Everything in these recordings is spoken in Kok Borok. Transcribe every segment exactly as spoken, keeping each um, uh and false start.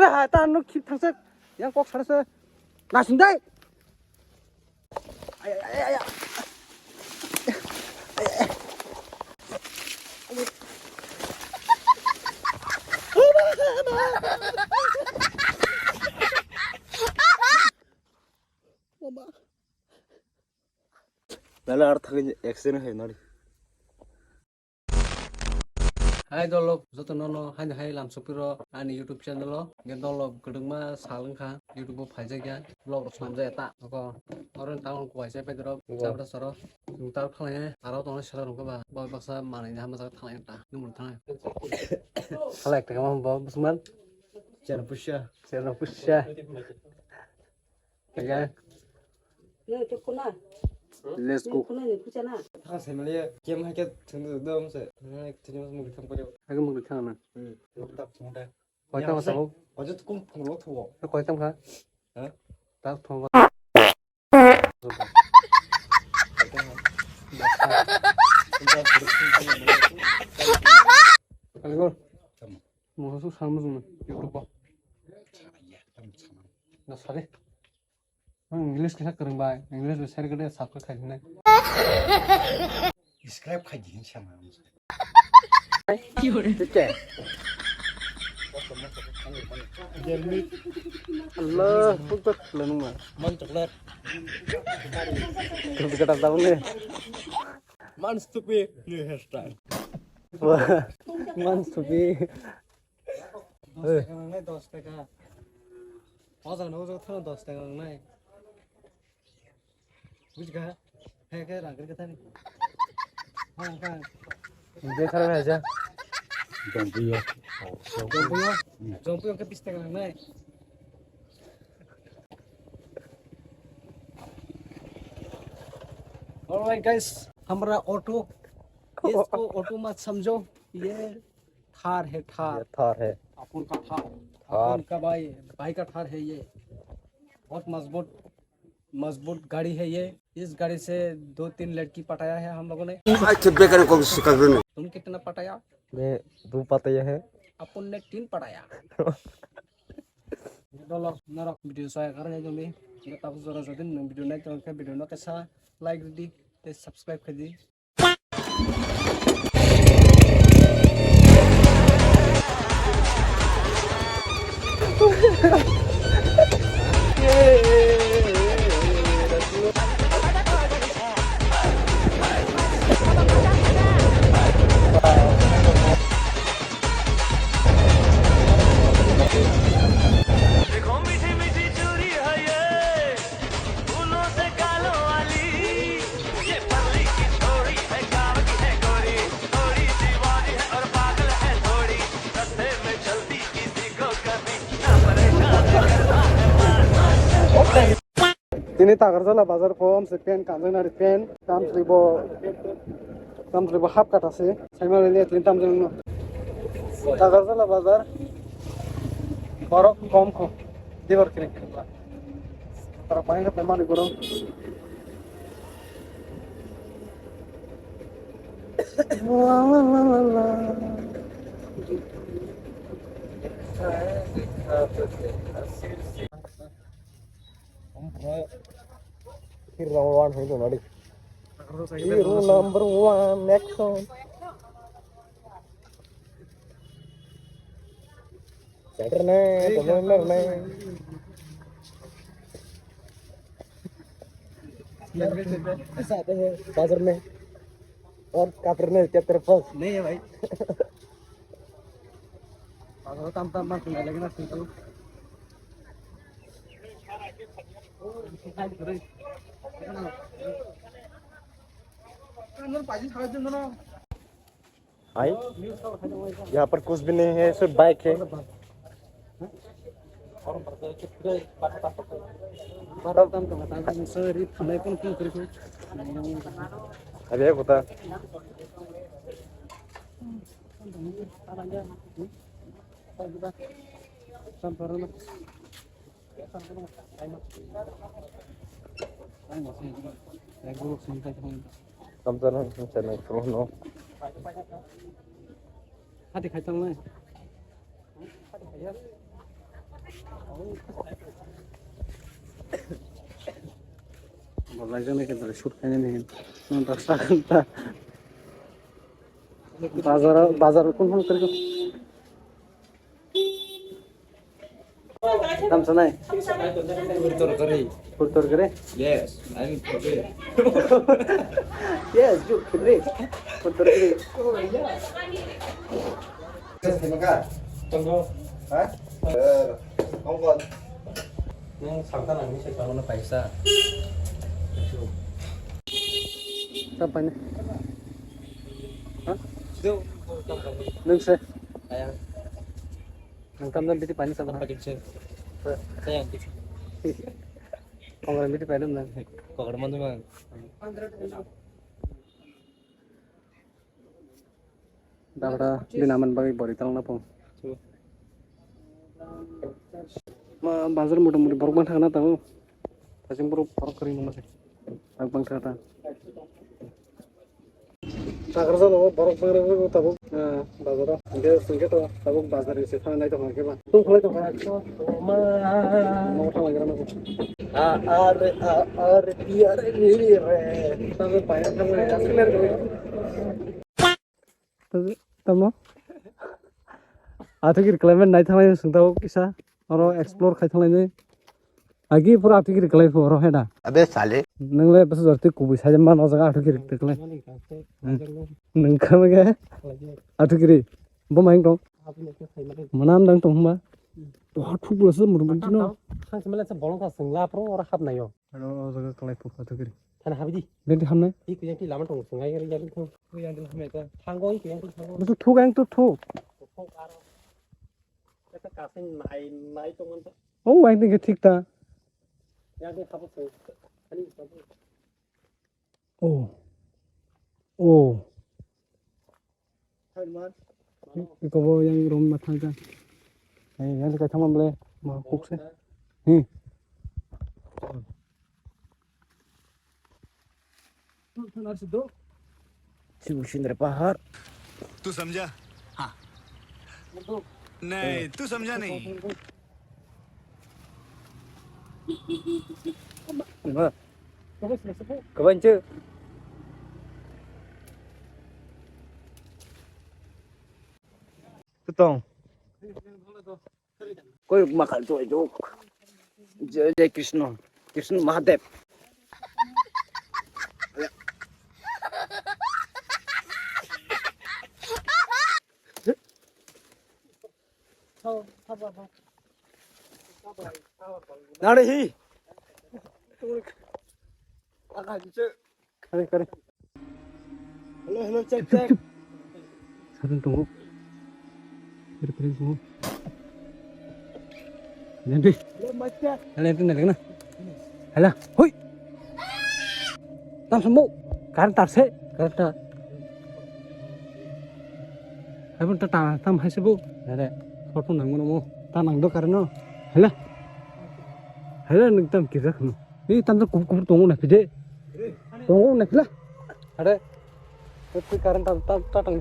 Hai, ta nuk khip thangsa. Yang kok sarasa. Nasing dai. Ay, ay, ay, ay. Dale ar thangni accident hai nari. Hai dolok, joto nono haino hai lam sopiro ani YouTube channel o. Nge dolok kwdwngma sal wngkha, YouTube o phaijakya, vlog rok swnamjakya ta. Oko oro ni tang kuaisa paidoro, Wow. Chabra saro. Chwng tal khalai he, aro tongo sera rok ba, bo baksa manwi ni hama jaga thanglai ta, numur thanglai. Khalai ekta kama bo, bwsman? Chera pusa. Chera pusa. Kaya. Let's go. Thang sai mali game hai ke thung do do se. Hai thung mo thang pare. Hai mo thang na. Hmm. Koi ta ma sabo? Ojo tu kum phung lo thuo. Koi ta kha? Ha? Ta phung. Hello. Mo su sang mo YouTube. Na sare. Ang English kisa kwrwng bai, English bai share gede subscribe khai dinai. Subscribe khai di hinsa ma. Tike. Allah, pukta lanu ma. Man chocolate. Kata tahu ni. Man stupid new hairstyle. Wah, man stupid. Dos taka nangnai, dos taka. Ojak no ojak thang dos taka nangnai. Bujikha? Hai khe rang khe thani. Hang kha. Bethar hai ja. Jompuyo. Jompuyo. Jompuyo khe bis taka nangnai. Alright guys, हमारा ऑटो, इसको ऑटो मत समझो, ये थार है, थार। ये थार है। अपन का थार। थार। अपन का भाई, भाई का थार है ये। बहुत मजबूत, मजबूत गाड़ी है ये। इस गाड़ी से दो तीन लड़की पटाया है हम लोगों ने। अच्छा, बेकार को शिकार करने। तुम कितना पटाया? मैं दो पटाया है। अपन ने तीन पटाया। Dolok norok video saya karang jombi. Nge tabu jora jodin nung video nai tong khe video no kesa like di, te subscribe khai di. देखो मीठी मीठी चूड़ी है ये, फूलों से गालों वाली, ये परली की छोरी है, गाँव की है गोरी, थोड़ी दीवानी है और पागल है थोड़ी, रस्ते में चलती किसी को कभी ना परेशान करता है मार, मार, मार। Tini Takarjala bazar pho, amse pant kanjaknari pant, tamsri bo, tamsri bo half kata se, saimali le tini tamjani no. Takarjala bazar, borok kom kho, dibar kiri kiri ba. Tara paina pe mani goro. Hero number one, action. Saturn hai, commander hai. ऐसा आते हैं बाजार में और कापड़ नहीं, क्या तेरे पास? नहीं है भाई। बाजार काम काम मत सुनाई, लेकिन आज तुमको भाई, यहाँ पर कुछ भी नहीं है, सिर्फ बाइक है। अरे होता। Tamjani channel phone no. Hati khai tong nai. Bo laijak nai khe belai shoot khainani. Nang ta sa ta. Bazar, bazar kun phone kari ko. Tam sanai. Puri torkari. Puri torkari? Yes, I'm Puri. Yes, you Puri. Puri torkari. Tongo. Ha? Eh, tongo. Nang sakta nang ni se kamu na paisa. Tam paine. Ha? Sido. Nang se. Ayang. Ang tamdan biti pani sama. Apa gitu? Saya yang gitu. Kongre biti pani nang. Kongre mana bang? Dabra binaman bagi bori talong na pung. Ma bazar muda mudi borok bang thangna tabo. Tajing borok borok kering nang masai. Bang bang thangna. Takrajak no borok bangre bo tabuk, ah, bazaro. Hingke, hingke to tabuk bazar ni se thang nai tong khe ba. Tung khlai tong kha. Ma. Mo thang lagra no. A, a, re, a, a, re, pi, a, re, ri, ri, re. Tabuk pai thang nai, as clear koi. Tamo? Athukiri climate nai thang nai sung tabuk kisa. Oro explore khai thang nai. Agi pura athukiri kwlai phu oro hai da. Abe sale. Nang le bwswk jor twi kubui sai ma no jaga athukiri kwlai. Hmm. Nang kha mage athukiri. Bo maing tong. Mana am dang tong huma. To ha thuk lo se mur mun tino. Khang se mala se bolong ka sengla pro ora hap nayo. Ano o jaga kwlai phu athukiri. Thana habi di. Denti hamne. Di kuyang ti lama tong sengai gari gari thang. Kuyang ti hamne ta. Thango kuyang ti thango. Bwswk thuk ang to thuk. Thuk aro. Eta kasing nai nai tong man ta. O, ang tong khe thik ta. Yang tong habo se. Ani habo. O. O. Hai man. Iko bo yang rom ma thang ka. Hai, yang kai thang ma ble. Ma kuk se. Hi. Sibu Sindre Pahar. तू समझा? हाँ। नहीं, तू समझा नहीं। Kaban ce. Tutong. Koi makal joi jok. Jai Jai Krishna. Krishna Mahadev. Nari hi. Kare, kare. Hello, hello, check, check. Saben tongo. Kare, kare tongo. Nanti. Hello, mic check. Hello, nanti nanti na. Hello, hoi. Tam sambo. Kare tar se, kare tar. Hai pun ta ta tam hai se bo. Nare, photo nang mano mo. Ta nang do kare no. Hello. Hello, nang tam kira khno. Ni tam to kubur kubur tongo na pide. Tongo na pila. Are. Twi current tam tam ta tang.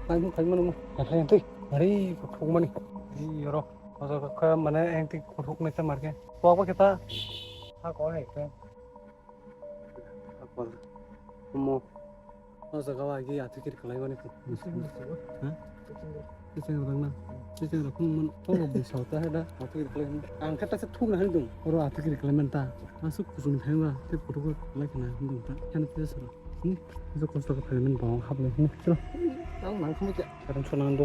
Tang khai mano mo. Khai twi. Are ko thuk mani. Ni yoro. Ojo ko mane eng twi ko thuk ne ta marke. Ko ko kita. Ha ko hai ke. Mo. O jaga o agi athikiri kwlai mani. Ha? Chicheng rang na. Chicheng rang khum man. O bo bwsa ta hai da. Athikiri kwlai mani. Ang khe ta se thuk na hai dong. Oro athikiri kwlai man ta. Asuk kusung thang ba. Te photo ko kwlai khna hin dong ta. Khen te sara. Hmm. Asuk kosto ko phai man ba hap le. Hmm. Chalo. Tang nang khum kya. Karan chona ando.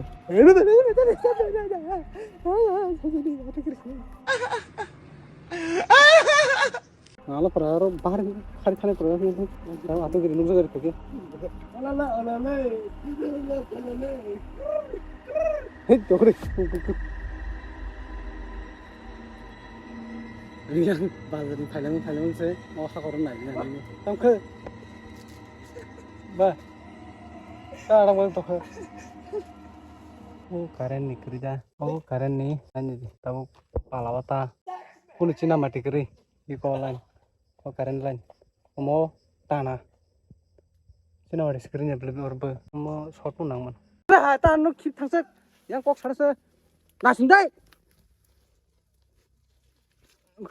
Nalo para aro bahar khari khani para. Tang ato giri nukjak gari thake. Hei, tokre. Yang bazar ni phailang phailang se, o hakor nai nai. Tang khe. Ba. Ta arang bang tokhe. O current ni kwrwi da. O current ni ani tabuk pala o ta. Kunu china mati kwrwi. Iko line. O current line. Omo tana. China wari screen ya blip orbo. Omo short phone nangman. Ha ta no khip thangsa. Yang kok sarasa. Nasing dai. Hey,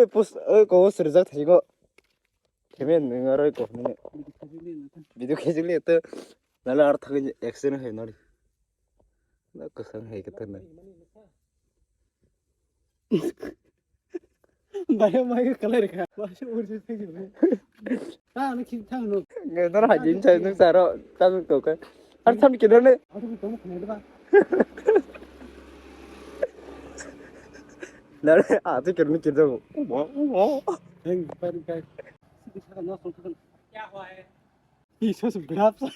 pus, hey, ko sirjak thasingo. Khemen nung aro ko nung. Video khejili to. Nala ar thagin accident hai nari. Na kasang hai kata na. Bayo bayo kalai reka. Bayo urji thagi. Ta ani khim thang no. Nge dara hajin chai nung saro ta nung to ka. Ar tham kidar ne. Atu to mo khne ba. Nare atu kidar ne kidar. Umo umo. Heng pai pai. Sidi saka no song kan. Kya hua hai? Hi sos grab sa.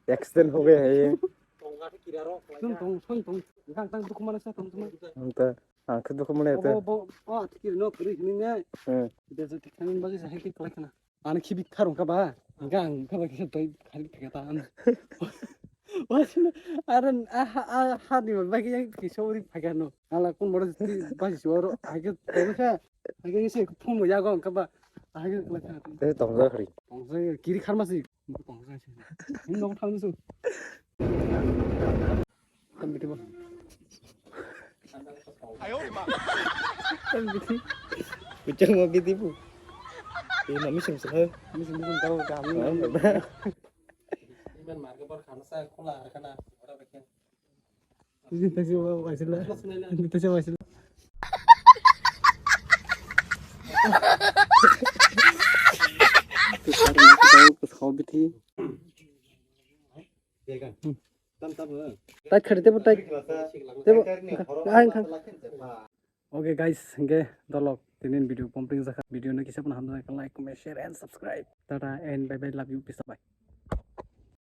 Accident ho gaya hai ye. Tong tong tong tong. Tang tang dukhu mana sa tong tong. Anta. Ang khe dukhu mwnai ate. Bo bo o tikir no kri hini ne. Hmm. Bejak thangin bagwi sa hekti kwlai khna. Ani khibi kharung kha ba. Hingkha ang kha ba kisa doi khari thika ta an. Wasina aran a ha a ha ni bagwi yang kisa uri phaka no. Ala kun moro ti basi suaro hake tong kha. Hake se phum ya go kha ba. Hake kwlai khna. Te tong ja khri. Tong ja kiri kharma si. Tong ja si. Him no thang su. Kan biti bo. Kan biti. Kucang mau biti bu. Ini mami sing sih. Ini sing sing tahu kami. Iban marga bor khana sa khola har khana. Ora bekhen. Ini tasi wa wasila. Ini tasi wasila. Kita tahu ke sekolah biti. Tait khari tebo tait. Tebo. Ang khang. Okay guys, hingke dolok tinin video pumping jakha. Video no kisa pun hamjak like, comment, share and subscribe. Tata and bye bye, love you, peace, bye.